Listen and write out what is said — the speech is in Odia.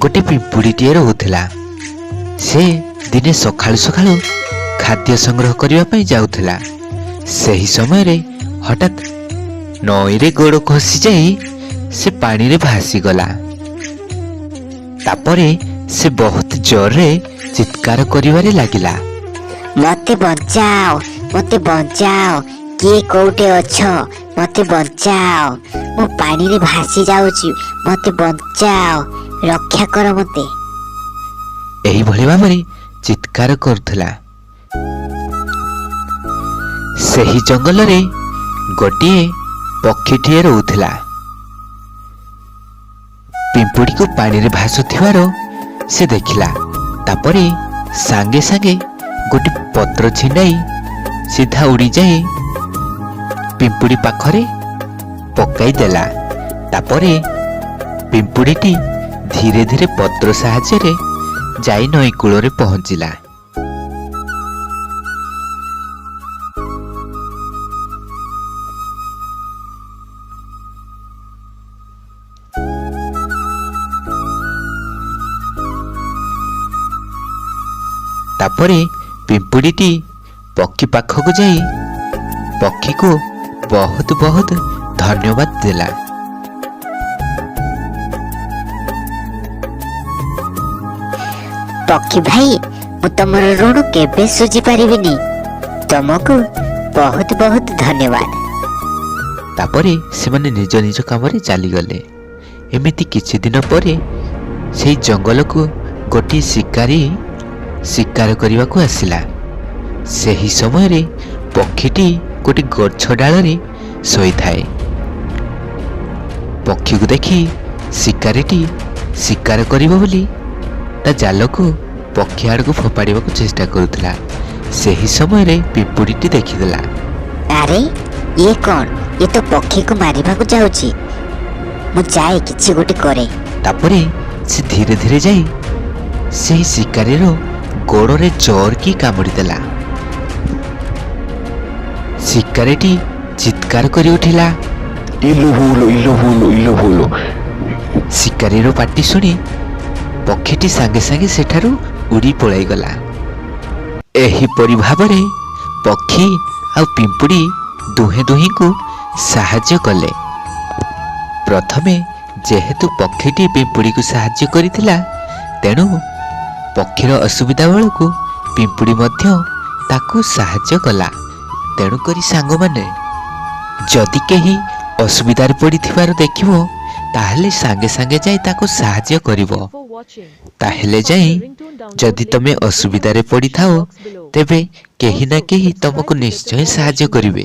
ଗୋଟେ ପିମ୍ପୁଡ଼ିଟିଏ ରହୁଥିଲା। ସେ ଦିନେ ସକାଳୁ ସକାଳୁ ଖାଦ୍ୟ ସଂଗ୍ରହ କରିବା ପାଇଁ ଯାଉଥିଲା। ସେହି ସମୟରେ ହଠାତ୍ ନଈରେ ଗୋଡ଼ ଖସିଯାଇ ସେ ପାଣିରେ ଭାସିଗଲା। ତାପରେ ସେ ବହୁତ ଜୋରରେ ଚିତ୍କାର କରିବାରେ ଲାଗିଲା। ମତେ ବଞ୍ଚାଅ, ମତେ ବଞ୍ଚାଅ! କିଏ କୋଉଠି ଅଛ? ମତେ ବଞ୍ଚାଅ! ମୁଁ ପାଣିରେ ଭାସି ଯାଉଛି। ମତେ ବଞ୍ଚାଅ, ରକ୍ଷା କର ମତେ। ଏହିଭଳି ଭାବରେ ଚିତ୍କାର କରୁଥିଲା। ସେହି ଜଙ୍ଗଲରେ ଗୋଟିଏ ପକ୍ଷୀଟିଏ ରହୁଥିଲା। ପିମ୍ପୁଡ଼ିକୁ ପାଣିରେ ଭାସୁଥିବାର ସେ ଦେଖିଲା। ତାପରେ ସାଙ୍ଗେ ସାଙ୍ଗେ ଗୋଟି ପତ୍ର ଛିଣ୍ଡାଇ ସିଧା ଉଡ଼ିଯାଇ ପିମ୍ପୁଡ଼ି ପାଖରେ ପକାଇ ଦେଲା। ତାପରେ ପିମ୍ପୁଡ଼ିଟି ଧୀରେ ଧୀରେ ପତ୍ର ସାହାଯ୍ୟରେ ଯାଇ ନଈ କୂଳରେ ପହଞ୍ଚିଲା। ତାପରେ ପିମ୍ପୁଡ଼ିଟି ପକ୍ଷୀ ପାଖକୁ ଯାଇ ପକ୍ଷୀକୁ ବହୁତ ବହୁତ ଧନ୍ୟବାଦ ଦେଲା। ପକ୍ଷୀ ଭାଇ, ମୁଁ ତମର ଋଣ କେବେ ଶୁଝି ପାରିବିନି। ତମକୁ ବହୁତ ବହୁତ ଧନ୍ୟବାଦ। ତାପରେ ସେମାନେ ନିଜ ନିଜ କାମରେ ଚାଲିଗଲେ। ଏମିତି କିଛି ଦିନ ପରେ ସେଇ ଜଙ୍ଗଲକୁ ଗୋଟିଏ ଶିକାରୀ ଶିକାର କରିବାକୁ ଆସିଲା। ସେହି ସମୟରେ ପକ୍ଷୀଟି ଗୋଟି ଗଛ ଡାଳରେ ଶୋଇଥାଏ। ପକ୍ଷୀକୁ ଦେଖି ଶିକାରୀଟି ଶିକାର କରିବ ବୋଲି ତା ଜାଲକୁ ପକ୍ଷୀ ଆଡ଼କୁ ଫୋପାଡ଼ିବାକୁ ଚେଷ୍ଟା କରୁଥିଲା। ସେହି ସମୟରେ ପିମ୍ପୁଡ଼ିଟି ଦେଖିଦେଲା। ଆରେ, ଇଏ କଣ? ଇଏ ତ ପକ୍ଷୀକୁ ମାରିବାକୁ ଯାଉଛି। ମୁଁ ଯାଏ, କିଛି ଗୋଟେ କରେ। ତାପରେ ସେ ଧୀରେ ଧୀରେ ଯାଇ ସେହି ଶିକାରୀର ଗୋଡ଼ରେ ଜୋରକି କାମୁଡ଼ି ଦେଲା। ଶିକାରୀଟି ଚିତ୍କାର କରି ଉଠିଲା। ଇଲୋ ବୋଉଲୋ, ଇଲୋ ବୋଉଲୋ, ଇଲୋ ବୋଉଲୋ! ଶିକାରୀର ପାଟି ଶୁଣି ପକ୍ଷୀଟି ସାଙ୍ଗେ ସାଙ୍ଗେ ସେଠାରୁ ଉଡ଼ି ପଳାଇଗଲା। ଏହିପରି ଭାବରେ ପକ୍ଷୀ ଆଉ ପିମ୍ପୁଡ଼ି ଦୁହେଁ ଦୁହିଁଙ୍କୁ ସାହାଯ୍ୟ କଲେ। ପ୍ରଥମେ ଯେହେତୁ ପକ୍ଷୀଟି ପିମ୍ପୁଡ଼ିକୁ ସାହାଯ୍ୟ କରିଥିଲା, ତେଣୁ ପକ୍ଷୀର ଅସୁବିଧା ବେଳକୁ ପିମ୍ପୁଡ଼ି ମଧ୍ୟ ତାକୁ ସାହାଯ୍ୟ କଲା। ତେଣୁକରି ସାଙ୍ଗମାନେ, ଯଦି କେହି ଅସୁବିଧାରେ ପଡ଼ିଥିବାର ଦେଖିବ, ତାହେଲେ ସାଙ୍ଗେ ସାଙ୍ଗେ ଯାଇ ତାକୁ ସାହାଯ୍ୟ କରିବ। ତାହେଲେ ଯାଇ ଯଦି ତମେ ଅସୁବିଧାରେ ପଡ଼ିଥାଅ, ତେବେ କେହି ନା କେହି ତମକୁ ନିଶ୍ଚୟ ସାହାଯ୍ୟ କରିବେ।